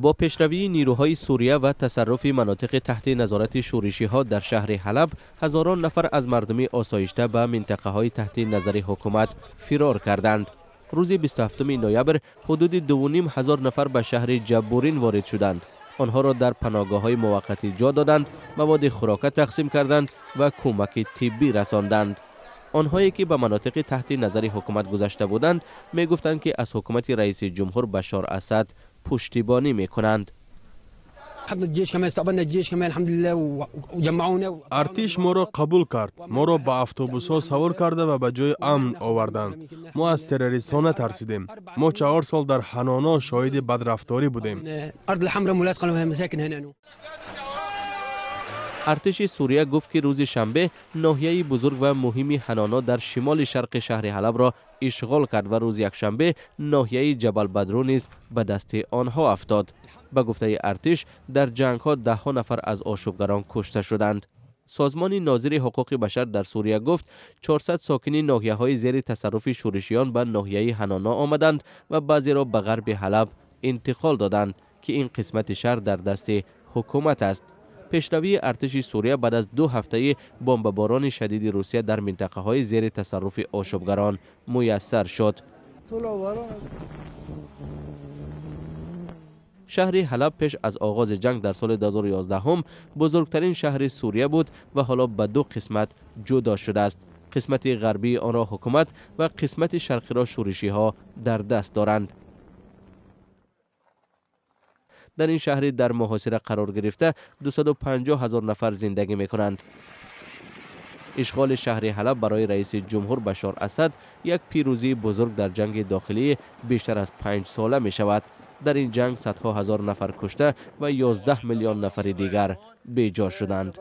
Бо пешравии нирӯҳои Сурия ва тасарруфи манотиқи таҳти назорати шӯришиҳо дар шаҳри Ҳалаб, ҳазорон нафар аз мардуми осоишта ба минтақаҳои таҳти назари ҳукумат фирор карданд. Рӯзи 27 ноябр ҳудуди 2500 нафар ба шаҳри Ҷаббурин ворид шуданд. Онҳоро дар паноҳгоҳҳои муваққатӣ ҷо доданд, маводи хӯрока тақсим карданд ва кӯмаки тиббӣ расонданд. Онҳое ки ба манотиқи таҳти назари ҳукумат гузашта буданд, мегуфтанд, ки аз ҳукумати раиси ҷумҳур Башор Асад пуштибонӣ мекунанд. Артиш моро қабул кард, моро ба автобусҳо савор карда ва ба ҷои амн оварданд. Мо аз террористҳо натарсидем. Мо 4 сол дар Ҳаноно шоҳиди бадрафторӣ будем. Артиши Сурия гуфт, ки рӯзи шанбе ноҳияи бузург ва муҳими Ҳаноно дар шимоли шарқи шаҳри Ҳалабро ишғол кард ва рӯзи якшанбе ноҳияи Ҷабалбадру низ ба дасти онҳо афтод. Ба гуфтаи артиш, дар ҷангҳо даҳҳо нафар аз ошӯбгарон кушта шуданд. Созмони нозири ҳуқуқи башар дар Сурия гуфт, 400 сокини ноҳияҳои зери тасарруфи шӯришиён ба ноҳияи Ҳаноно омаданд ва баъзеро ба ғарби Ҳалаб интиқол доданд, ки ин қисмати шаҳр дар дасти ҳукумат аст. Пешравии артиши Сурия баъд аз 2 ҳафтаи бомбаборони шадиди Русия дар минтақаҳои зери тасарруфи ошӯбгарон муяссар шуд. Шаҳри Ҳалаб пеш аз оғози ҷанг дар соли 2011 бузургтарин шаҳри Сурия буд ва ҳоло ба 2 қисмат ҷудо шудааст. Қисмати ғарбии онро ҳукумат ва қисмати шарқиро шӯришиҳо дар даст доранд. Дар ин шаҳри дар муҳосира қарор гирифта 250 ҳазор нафар зиндагӣ мекунанд. Ишғоли шаҳри Ҳалаб барои раиси ҷумҳур Башор Асад як пирӯзии бузург дар ҷанги дохилии бештар аз 5 сола мешавад. Дар ин ҷанг садҳо ҳазор нафар кушта ва 11 миллион нафари дигар беҷо шуданд.